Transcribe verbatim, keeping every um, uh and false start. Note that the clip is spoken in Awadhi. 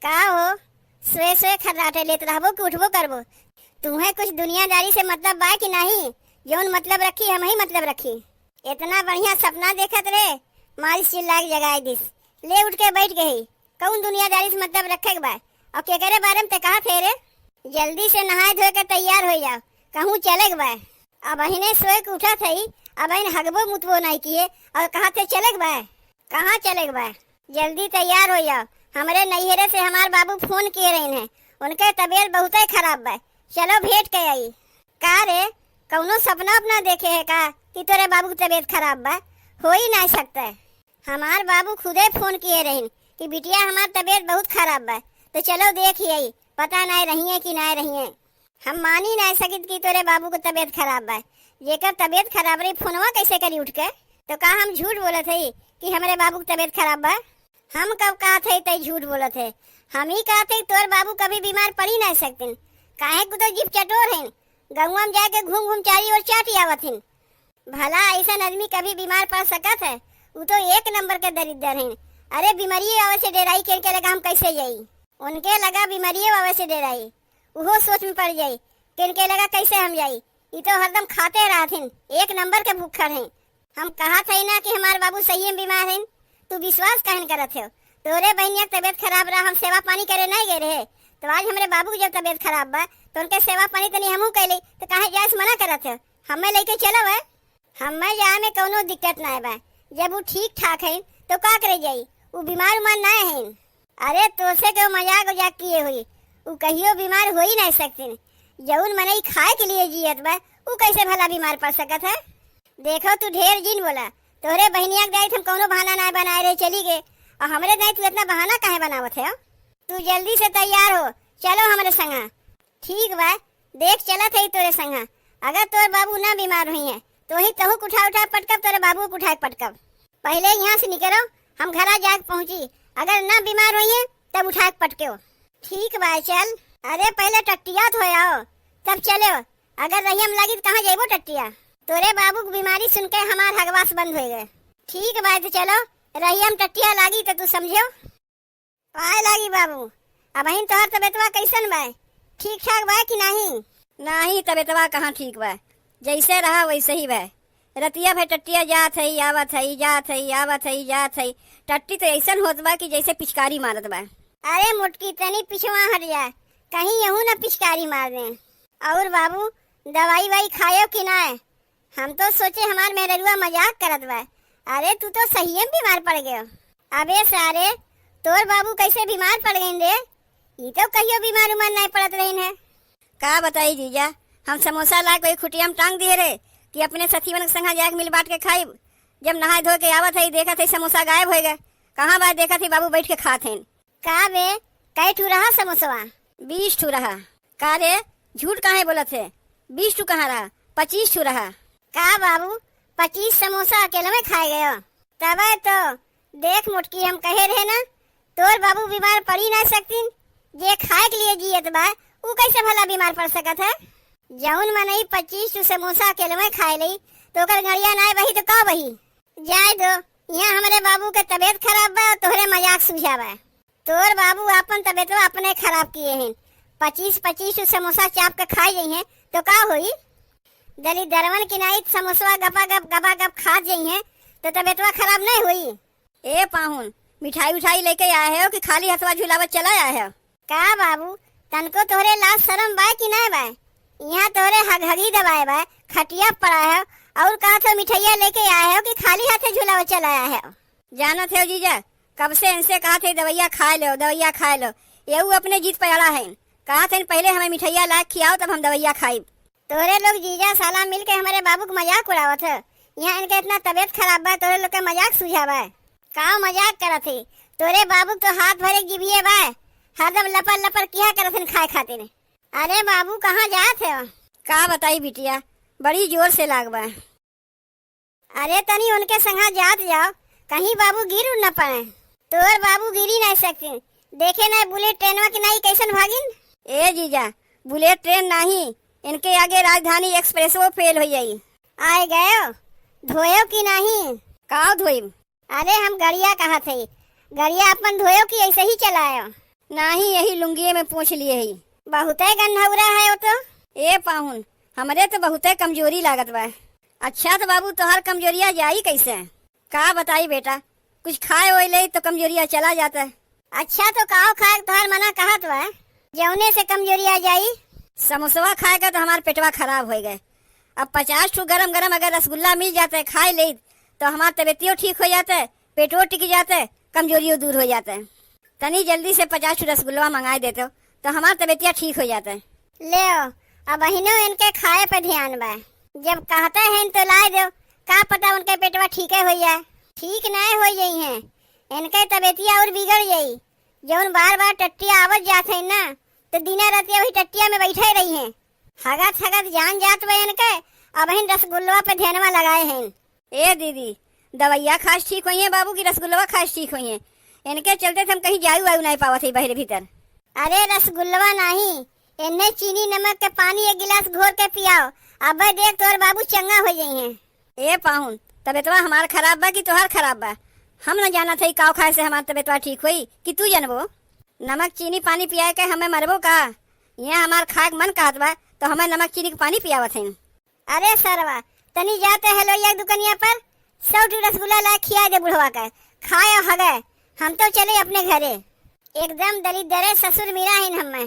का हो, सोए सोए खर्राटे लेत रहबो कि उठबो करबो? तुम्हें कुछ दुनियादारी से मतलब बा कि नहीं? जौन मतलब रखी, हम ही मतलब रखी। इतना बढ़िया सपना देखत रहे, मालिस चिल्ला के जगाए दिस। ले उठ के बैठ गई। कौन दुनियादारी से मतलब रखे के बा? और केकरे बारे में ते कहत है रे? जल्दी से नहाए धोए के तैयार हो जाओ, कहूँ चले के बा। अब अहिने सोए के उठत हई, अब अहिन हगबो मुतबो नहीं किए और कहत है चले के बा। कहाँ चले के बा? जल्दी तैयार हो जाओ। हमरे नैहरे से हमार बाबू फोन किए रहिन है, उनके तबीयत बहुते खराब बा, चलो भेंट के आई। का रे, कौनो सपना अपना देखे है का कि तोरे बाबू की तबीयत खराब बा? हो ही ना सकता है। हमार बाबू खुदे फोन किए रहिन कि बिटिया हमार तबीयत बहुत खराब बा, तो चलो देख ही आई, पता नाय रहिए कि नाय रहिए। हम मानी नाय सकित कि तोरे बाबू के तबीयत खराब बा। जेकर तबीयत खराब रही, फोनवा कैसे करी उठ के? तो का हम झूठ बोलत हई कि हमरे बाबू के तबीयत खराब बा? हम कब कहत हई तई झूठ बोलत है? हम ही कहत हई तोर बाबू कभी बीमार पड़ी नाय सकतिन, काहे को तो जीभ चटोर हैं, गौवा में जाके घूम घूम चारी ओर चाटी आवत हैं। भला ऐसन आदमी कभी बीमार पड़ सकत है? उ तो एक नंबर के दरिद्र हैं। अरे बीमारिये आवे से डेराई, केनके लगा हम कैसे जाई? उनके लगा बीमारिये आवे से डेराई, उहो सोच में पड़ जाई, केनके लगा कैसे हम जाई? ई तो हरदम खाते रहत हैं, एक नंबर के भूखड़ हैं। हम कहत हई ना कि हमार बाबू सही में बीमार हैं, तू विश्वास काहे न करत हो? तोरे बहनिया के तबीयत खराब रहा, हम सेवा पानी करे नहीं गए रहे, तो आज हमरे बाबू के जब तबीयत खराब बा, तो उनके सेवा पानी तनी हमहू कैली, तो काहे जाए से मना करत हो? हमें लेके चलो है। हमें जाए में कौनो दिक्कत नाय बा, जब उ ठीक ठाक हैं, तो का करे जाई? उ बीमार उमार नाय हैं। अरे तोसे के मजाक उजाक किए हुई, उ कहियो बीमार हो ही नहीं सकतिन। जौन मनई खाए के लिए जियत बा, उ कैसे भला बीमार पड़ सकत है? देखो तू ढेर जिन बोला, तोहरे बहनिया के दाई हम कौनो बहाना नाय बनाए रहे चली गए, और हमरे दाई तू इतना बहाना काहे बनावत है? तू जल्दी से तैयार हो, चलो हमरे संगा। ठीक बा, देख चलत है तोरे संगा। अगर तोर बाबू ना बीमार हुई है, तो ही तहू के उठा उठा पटकब, तोरे बाबू के उठा के पटकब। पहले यहाँ से निकलो, हम घरा जाके पहुँची। अगर ना बीमार हुई है, तब उठा के पटके हो। ठीक बा, चल। अरे पहले टट्टिया धोए आओ, तब चले हो। अगर रहियम लागी तो कहाँ जाइबो टट्टिया? तोरे बाबू की बीमारी सुन के हमार हगवास बंद हो गए। ठीक बा, तो चलो, रहियम टट्टिया लागी तो तू समझो। पाए लागी बाबू, अबहिन तोहर तबीयतवा कैसन बा? ठीक ठाक बा कि नाही? नाही, तबीयतवा कहाँ ठीक बा, जैसे रहा वैसे ही बा। रतिया भर टट्टिया जात हई, आवत हई, जात हई, आवत हई, जात हई। टट्टी तो ऐसन होत बा कि जैसे पिचकारी मारत बा। अरे मोटकी, तनी पिछवा हट जा, कहीं यहू ना पिचकारी मार दें। और बाबू, दवाई वाई खायो कि ना? हम तो सोचे हमार मेहररुआ मजाक करत बा। अरे तू तो सहिए में बीमार पड़ गयो। अबे सारे, तोर बाबू कैसे बीमार पड़ गइन रे? ई तो कहियो बीमार उमार नहीं पड़त रहिन है। का बताई जीजा, हम समोसा ला कोई खुटिया में टांग दिए रहे कि अपने सखीवन के संगा जाके मिल बांट के खाइब। जब नहाए धो के आवत है, देखत है समोसा गायब हो गए। कहाँ बा? देखत है बाबू बैठ के खात हैं। का बे, कै ठू रहा समोसवा? बीस ठू रहा। का रे, झूठ काहे बोलत है? बीस ठू कहाँ रहा? पच्चीस ठू रहा। का बाबू, पच्चीस समोसा अकेले में खाए गयो? तबे तो, देख मोटकी, हम कहे रहे ना, तोर बाबू बीमार पड़ी ना सकतीन, जे खाए के लिए जियत बा, उ कैसे भला बीमार पड़ सकत है? जौन मनई पच्चीस ठू समोसा अकेले में खाए लई, तो ओकर गड़िया ना बही तो का बही? जाए दो, यहाँ हमरे बाबू के तबीयत खराब बा, तोहरे मजाक सूझा बा। तोर बाबू आपन तबीयतवा अपने खराब किए हैं। पच्चीस पच्चीस ठो समोसा चाप के खाए जइहें तो का होई? दलिद्दरवन की नाई समोसवा गपा गप, गपा गप खात जइहें तो तबीयतवा खराब नहीं होई? ए पाहुन, मिठाई उठाई लेके आए हो कि खाली हथवा झुलावत चला आए हो? का बाबू, तनको तोहरे लाज शरम बा कि नाय बा? यहाँ तोहरे हगहगी दबाए बा, खटिया पड़ा है और कहत हो मिठाइया लेके आए हो कि खाली हाथे झुलावत चला आए हो? जानत हो जीजा, कब से इनसे कहत है दवैया खाए लो, दवैया खाए लो, ये उ अपने जिद पे अड़ा है। कहत है पहले हमें मिठाइया ला के खियाओ तब हम दवैया खाइब। तोहरे लोग जीजा साला मिल के हमरे बाबू के मजाक उड़ावत है। यहाँ इनके इतना तबीयत खराब बा, तोहरे लोग के मजाक सूझा बा। का मजाक करत है? तोहरे बाबू के तो हाथ भरे के जिभिए बा, हरदम लपर लपर किहा करत हैं खाए खातिर। अरे बाबू, कहाँ जात है? का बताई बिटिया, बड़ी जोर से लाग बा। अरे तनी उनके संगा जात जाओ, कहीं बाबू गिर उड़ न पड़े। तोर बाबू गिरी नहीं सकते, देखे नहीं बुलेट ट्रेनवा के नाई कैसन भागिन। ए जीजा, बुलेट ट्रेन नहीं, इनके आगे राजधानी एक्सप्रेसवो फेल हो जाई। आए गयो, धोयो कि नहीं? काव धोइब? अरे हम गड़िया कहत है, गड़िया अपन धोयो कि ऐसे ही चलायो? नाही, यही लुंगिये में पोंछ लिहे ही। बहुते गन्हौरा है वो तो। ए पाहुन, हमरे तो बहुते कमजोरी लागत बा। अच्छा तो बाबू, तोहार कमजोरिया जाई कैसे? का बताई बेटा, कुछ खाए ओए ले तो कमजोरिया चला जाता है। अच्छा तो काव खाए के तोहार मना कहत बा, जौने से कमजोरिया जाई? समोसवा खाए का तो हमार पेटवा खराब हो गए। अब पचास ठो गरम गरम अगर रसगुल्ला मिल जाते, खाए ले, तो हमार तबीयतियो ठीक हो जाते, पेटवो टिक जाते, कमजोरियो दूर हो जाते। तनी जल्दी से पचास ठो रसगुल्ला मंगाए देते, तो हमार तबीयतिया ठीक हो जाते। ले, अब अहिनो इनके खाए पे ध्यान बा। जब कहते हैं तो लाए दो, का पता उनके पेटवा ठीके हो जाए। ठीक नाय हो जाई हैं, इनके तबीयतिया और बिगड़ जाई। जौन बार बार टट्टिया आवत जात है ना, तो दिना रातिया वही टट्टिया में बैठे रही हैं। हगत हगत जान जात बा इनके, अब हिन रसगुल्लवा पे ध्यानवा लगाए हैं। ए दीदी, दवैया खास ठीक होई है बाबू की रसगुल्लवा खास ठीक होई है? इनके चलते तो हम कहीं जायु आयु नहीं पावत है बहरे भीतर। अरे रसगुल्लवा नहीं, इन्हें चीनी नमक के पानी एक गिलास घोर के पियाओ, अबे देख तोर बाबू चंगा हो जाई हैं। ए पाहुन, तबीयतवा हमार खराब बा कि तोहार खराब बा? हम न जानत हई काव खाए से हमार तबीयतवा ठीक होई कि तू जानबो? नमक चीनी पानी पियाए के हमें मरबो का? ये हमार खाए के मन कहत बा तो हमें नमक चीनी के पानी पियावत हैं। अरे सरवा, तनी जाते हेलोइया दुकनिया पर सौ ठू रसगुल्ला लाए खिया दे बुढ़वा के, खाए और हगे, हम तो चले अपने घरे। एकदम दलिद्दरे ससुर मिला है हमें।